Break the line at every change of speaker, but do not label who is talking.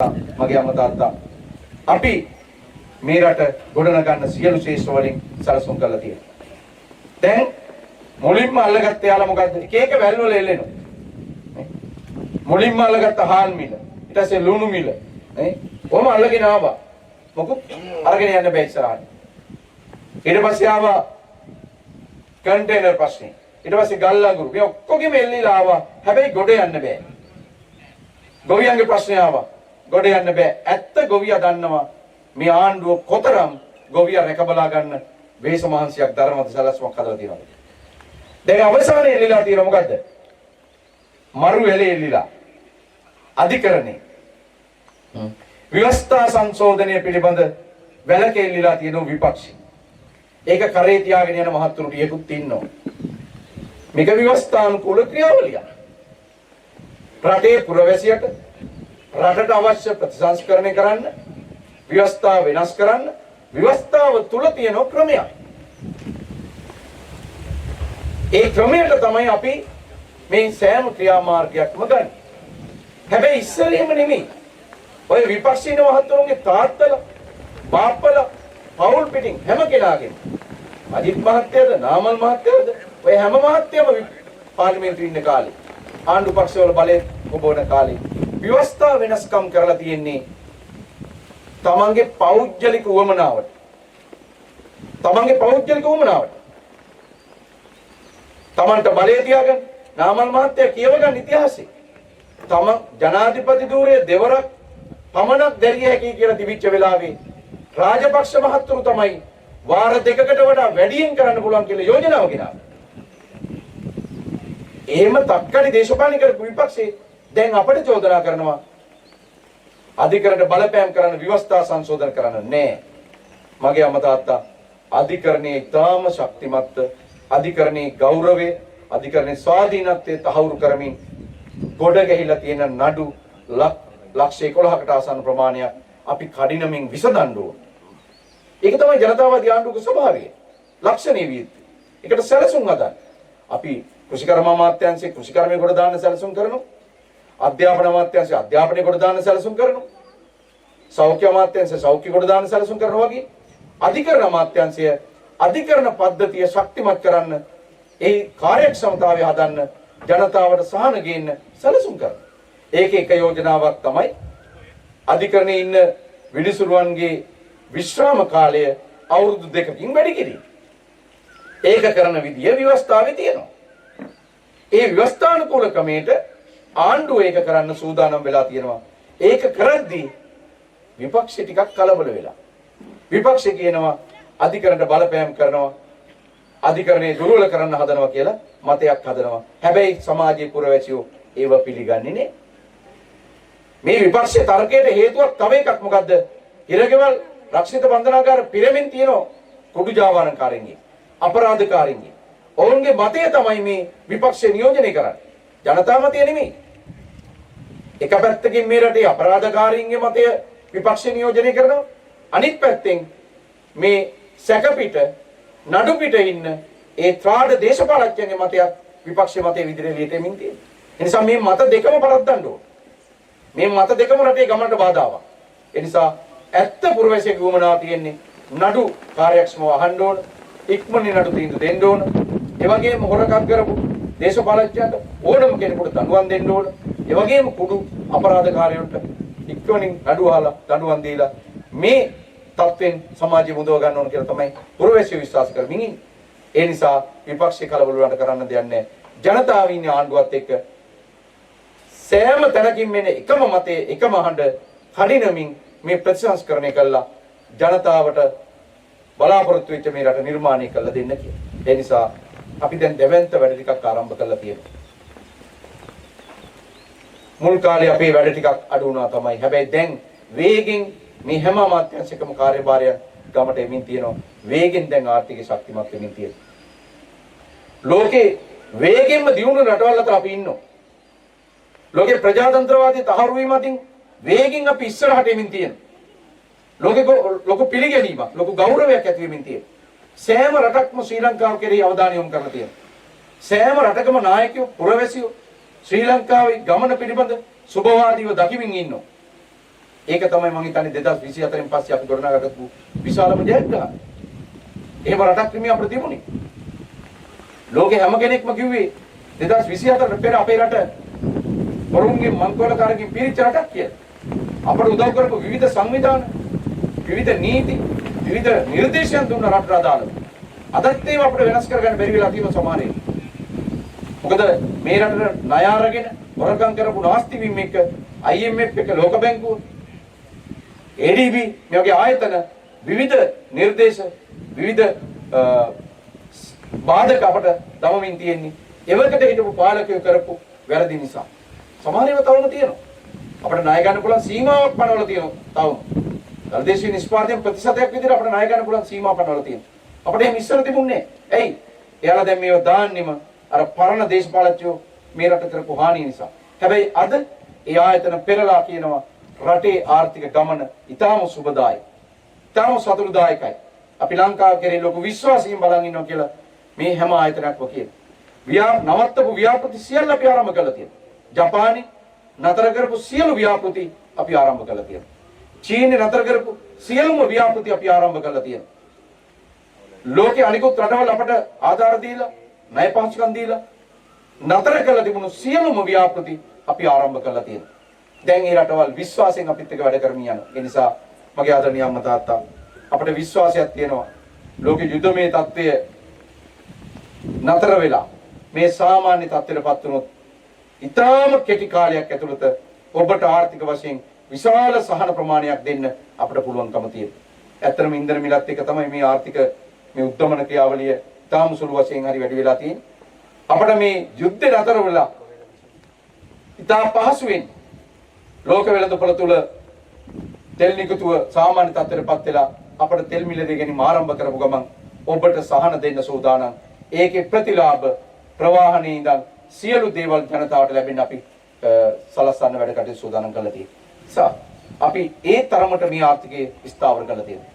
මගේ අම්මා තාත්තා අපි මේ රට ගොඩනගන්න සියලු ශේෂ්ඨ වලින් සැලසුම් කරලා තියෙනවා. දැන් මුලින්ම අල්ලගත්ත යාලා මොකද්ද? එක එක වැල් වල එල්ලෙනවා. මුලින්ම අල්ලගත්ත හාල් මිල, ඊට පස්සේ ලුණු මිල, නේ? කොහොම අල්ලගෙන ආවා. මොකද අරගෙන යන්න බෑ ඉස්සරහට. ඊට පස්සේ ආවා කන්ටේනර් ප්‍රශ්නේ. ඊට පස්සේ ගල් අඟුරු. මේ ඔක්කොගෙම එල්ලිලා ආවා. හැබැයි ගොඩ යන්න බෑ. ගොවියන්ගේ ප්‍රශ්නේ ආවා. ගොඩ යන්න බෑ. ඇත්ත ගොවියා දන්නවා මේ ආණ්ඩුව කොතරම් ගොවියා රැක බලා ගන්න වේස මහන්සියක් දරනවද, සැලැස්මක් හදලා තියෙනවද. දැන් අවසානයේ එල්ලිලා තියෙනවා මොකද්ද? මරු එලේ එල්ලිලා. අධිකරණේ. ව්‍යවස්ථා සංශෝධනය පිළිබඳ වැලක එල්ලිලා තියෙන විපක්ෂي. ඒක කරේ තියාගෙන යන මහත්තුරු ටිකකුත් ඉන්නවා. මේක ව්‍යවස්ථානුකූල ක්‍රියාවලියක්. රටේ පුරවැසියට රටට අවශ්‍ය ප්‍රතිසංස්කරණය කරන්න, ව්‍යවස්ථාව වෙනස් කරන්න ව්‍යවස්ථාව තුල තියෙන ක්‍රමයක්. ඒ ක්‍රමයට තමයි අපි මේ සෑම ක්‍රියාමාර්ගයක්ම ගන්න. හැබැයි ඉස්සෙල්ල එහෙම නෙමෙයි. ඔය විපක්ෂීන මහත්වරුන්ගේ තාත්තලා, බාප්පලා, පවුල් පිටින් හැම කෙනාගේම, අජිත් මහත්තයාද, නාමල් මහත්තයාද, ඔය හැම මහත්තයම පාර්ලිමේන්තුවේ ඉන්න කාලේ, ආණ්ඩු පක්ෂවල බලය කොබවන කාලේ ව්‍යවස්ථා වෙනස්කම් කරලා තියෙන්නේ තමන්ගේ පෞද්ගලික උවමනාවට. තමන්ගේ පෞද්ගලික උවමනාවට. තමන්ට බලය තියාගන්න. නාමල් මහත්තයා කියව ගන්න ඉතිහාසෙ. තමන් ජනාධිපති ධූරය දෙවරක් පමණක් දැරිය හැකි කියලා තිබිච්ච වෙලාවේ රාජපක්ෂ මහත්තුරු තමයි වාර දෙකකට වඩා වැඩියෙන් කරන්න පුළුවන් කියලා යෝජනාව ගෙනාවේ. එහෙම තක්කඩි දේශපාලන කරපු විපක්ෂේ දැන් අපට චෝදනා කරනවා අධිකරණයට බලපෑම් කරන්න, ව්‍යවස්ථා සංශෝධන කරන්න. නෑ. මගේ අම්මා තාත්තා, අධිකරණයේ ඉතාම ශක්තිමත්ව අධිකරණයේ ගෞරවය, අධිකරණයේ ස්වාධීනත්වය තහවුරු කරමින් ගොඩ ගැහිලා තියෙන නඩු ලක්ෂ 11කට ආසන්න ප්‍රමාණයක් අපි කඩිනමින් විසඳන්න ඕන. ඒක තමයි ජනතාවාදී ආණ්ඩුවක ස්වභාවය. ලක්ෂණීය විය යුත්තේ. ඒකට සැලසුම් හදන්න. අපි කෘෂිකර්ම අමාත්‍යාංශයේ කෘෂිකර්මය ගොඩ දාන්න සැලසුම් කරනවා. අධ්‍යාපන අමාත්‍යාංශයේ අධ්‍යාපනය ගොඩ දාන්න සැලසුම් කරනවා. සෞඛ්‍ය අමාත්‍යාංශයේ සෞඛ්‍ය ගොඩ දාන්න සැලසුම් කරනවා වගේ අධිකරණ අමාත්‍යාංශය අධිකරණ පද්ධතිය ශක්තිමත් කරන්න, ඒ කාර්යක්ෂමතාවය හදන්න, ජනතාවට සහන ගේන්න සැලසුම් කරනවා. ඒක එක යෝජනාවක් තමයි අධිකරණයේ ඉන්න විනිසුරුවන්ගේ විශ්‍රාම කාලය අවුරුදු 2කින් වැඩි කිරීම. ඒක කරන විදිය ව්‍යවස්ථාවේ තියෙනවා. ඒ ව්‍යවස්ථානුකූල ක්‍රමයට ආණ්ඩුව ඒක කරන්න සූදානම් වෙලා තියෙනවා. ඒක කරද්දී විපක්ෂ ටිකක් කලබල වෙලා. විපක්ෂ කියනවා අධිකරණයට බලපෑම් කරනවා, අධිකරණය දුර්වල කරන්න හදනවා කියලා මතයක් හදනවා. හැබැයි සමාජයේ පුරවැසියෝ ඒව පිළිගන්නේ නෑ. මේ විපක්ෂ තර්කයට හේතුවක් තව එකක් මොකද්ද? හිරගෙවල්, රක්ෂිත බන්ධනාගාර පිරෙමින් තියෙන කුඩු ජාවාරම්කාරයින්ගේ, අපරාධකාරීන්ගේ. ඔවුන්ගේ මතය තමයි මේ විපක්ෂය නියෝජනය කරන්නේ. ජනතා මතය නෙමෙයි. එක පැත්තකින් මේ රටේ අපරාධකාරීන්ගේ මතය විපක්ෂය නියෝජනය කරනවා. අනිත් පැත්තෙන් මේ සැක පිට, නඩු පිට ඉන්න ඒ ත්‍රාඩ දේශපාලඥයන්ගේ මතයත් විපක්ෂ මතය විදිහට එළියට එමින් තියෙනවා. ඒ නිසා මේ මත දෙකම පරද්දන්න ඕන. මේ මත දෙකම රටේ ගමනට බාධාවක්. ඒ නිසා ඇත්ත පුරවැසියෙකු වුවමනා තියෙන්නේ නඩු කාර්යක්ෂමව අහන්න ඕන. ඉක්මනින් නඩු තීන්දුව දෙන්න ඕන. ඒ වගේම හොරකම් කරපු දේශපාලඥයන්ට ඕනම කෙනෙකුට දඬුවම් දෙන්න ඕන. ඒ වගේම කුඩු අපරාධකාරයන්ට ඉක්මනින් නඩු අහලා දඬුවම් දීලා මේ තත්ත්වෙන් සමාජය මුදව ගන්න ඕන කියලා තමයි පුරවැසියෝ විශ්වාස කරමින් ඉන්නේ. ඒ නිසා විපක්ෂ කලබල වලට කරන්න දෙයක් නැහැ. ජනතාව ඉන්නේ ආණ්ඩුවත් එක්ක. සෑම තැනකින් මෙන්න එකම මතේ, එකම හඬ කඩිනමින් මේ ප්‍රතිසංස්කරණය කළා ජනතාවට බලාපොරොත්තු වෙච්ච මේ රට නිර්මාණය කරලා දෙන්න කියලා. ඒ නිසා අපි දැන් දැවැන්ත වැඩ ටිකක් ආරම්භ කරලා තියෙනවා. මුල් කාලේ අපේ වැඩ ටිකක් අඩු වුණා තමයි. හැබැයි දැන් වේගෙන් මේ හැම අමාත්‍යාංශයකම කාර්යභාරයන් ගමට එමින් තියෙනවා. වේගෙන් දැන් ආර්ථිකය ශක්තිමත් වෙමින් තියෙනවා. ලෝකේ වේගෙන්ම දියුණු රටවල් අතර අපි ඉන්නවා. ලෝකේ ප්‍රජාතන්ත්‍රවාදී තහවුරු වීම අතින් වේගෙන් අපි ඉස්සරහට එමින් තියෙනවා. ලෝකේ ලොකු පිළිගැනීමක්, ලොකු ගෞරවයක් ඇති වෙමින් තියෙනවා. සෑම රටක්ම ශ්‍රී ලංකාව කෙරෙහි අවධානය යොමු කරලා තියෙනවා. සෑම රටකම නායකයෝ, පුරවැසියෝ ශ්‍රී ලංකාවේ ගමන පිළිබඳ සුභවාදීව දකිමින් ඉන්නවා. ඒක තමයි මං හිතන්නේ 2024න් පස්සේ අපි ගොඩනගාගත්තු විශාලම ජයග්‍රහණය. එහෙම රටක් නෙමෙයි අපිට තිබුණේ. ලෝකේ හැම කෙනෙක්ම කිව්වේ 2024ට පෙර අපේ රට වරුන්ගේ මංකොල්ලකාරකින් පිරිච්ච රටක් කියලා. අපට උදව් කරපු විවිධ සංවිධාන, විවිධ නීති, විවිධ නිර්දේශයන් දුන්න රටට අදාළව. අදත් ඒවා අපිට වෙනස් කරගන්න බැරි වෙලා තියෙනවා සමහර ඒවා. මොකද මේ රටට ණය අරගෙන හොරකම් කරපු නාස්ති වීම එක්ක IMF එක, ලෝක බැංකුව, ADB මේ වගේ ආයතන විවිධ නිර්දේශ, විවිධ බාධක අපට දමමින් තියෙන්නේ. එවකට හිටපු පාලකයෝ කරපු වැරදි නිසා. සමහර ඒවා තවම තියෙනවා. අපිට ණය ගන්න පුළුවන් සීමාවක් පනවලා තියෙනවා තවම. දළදේශීය නිෂ්පාදනයෙන් ප්‍රතිශතයක් විදිහට අපිට ණය ගන්න පුළුවන් සීමා පනවලා තියෙනවා. අපිට එහෙම ඉස්සර තිබුණේ නැහැ. ඇයි? එයාලා දැන් මේව දාන්නෙම අර පරණ දේශපාලඥයෝ මේ රට කරපු හානිය නිසා. හැබැයි අද ඒ ආයතන පෙරලා කියනවා රටේ ආර්ථික ගමන ඉතාම සුබදායකයි. ඉතාම සතුටුදායකයි. අපි ලංකාව කෙරෙහි ලොකු විශ්වාසයෙන් බලන් ඉන්නවා කියලා මේ හැම ආයතනයක්ම කියනවා. නවත්තපු ව්‍යාපෘති සියල්ල අපි ආරම්භ කරලා තියෙනවා. ජපානයේ නතර කරපු සියලු ව්‍යාපෘති අපි ආරම්භ කරලා තියෙනවා. චීනයේ නතර කරපු සියලුම ව්‍යාපෘති අපි ආරම්භ කරලා තියෙනවා. ලෝකේ අනිකුත් රටවල් අපට ආධාර දීලා, ණය පහසුකම් දීලා නතර කරලා තිබුණු සියලුම ව්‍යාපෘති අපි ආරම්භ කරලා තියෙනවා. දැන් ඒ රටවල් විශ්වාසයෙන් අපිත් එක්ක වැඩ කරමින් යනවා. ඒ නිසා මගේ ආදරණීය අම්මා තාත්තා, අපට විශ්වාසයක් තියෙනවා. ලෝකේ යුදමය තත්ත්වය නතර වෙලා මේ සාමාන්‍ය තත්ත්වයට පත් වුණොත් ඉතාම කෙටි කාලයක් ඇතුළත ඔබට ආර්ථික වශයෙන් විශාල සහන ප්‍රමාණයක් දෙන්න අපට පුළුවන්කම තියෙනවා. ඇත්තටම ඉන්ධන මිලත් එක්ක තමයි මේ ආර්ථික මේ උද්දමන ක්‍රියාවලිය ඉතාම සුළු වශයෙන් හරි වැඩි වෙලා තියෙන්නේ. අපට මේ යුද්ධ නතර වෙලා ඉතා පහසුවෙන් ලෝක වෙළඳපොළ තුල තෙල් නිකුතුව සාමාන්‍ය තත්ත්වයට පත් වෙලා අපට තෙල් මිලදී ගැනීම ආරම්භ කරපු ගමන් ඔබට සහන දෙන්න සූදානම්. ඒකේ ප්‍රතිලාභ ප්‍රවාහනයේ ඉඳන් සියලු දේවල් ජනතාවට ලැබෙන්න අපි සලස්වන්න වැඩ කටයුතු සූදානම් කරලා තියෙනවා. අපි ඒ තරමට මේ ආර්ථිකය ස්ථාවර කරලා තියෙනවා.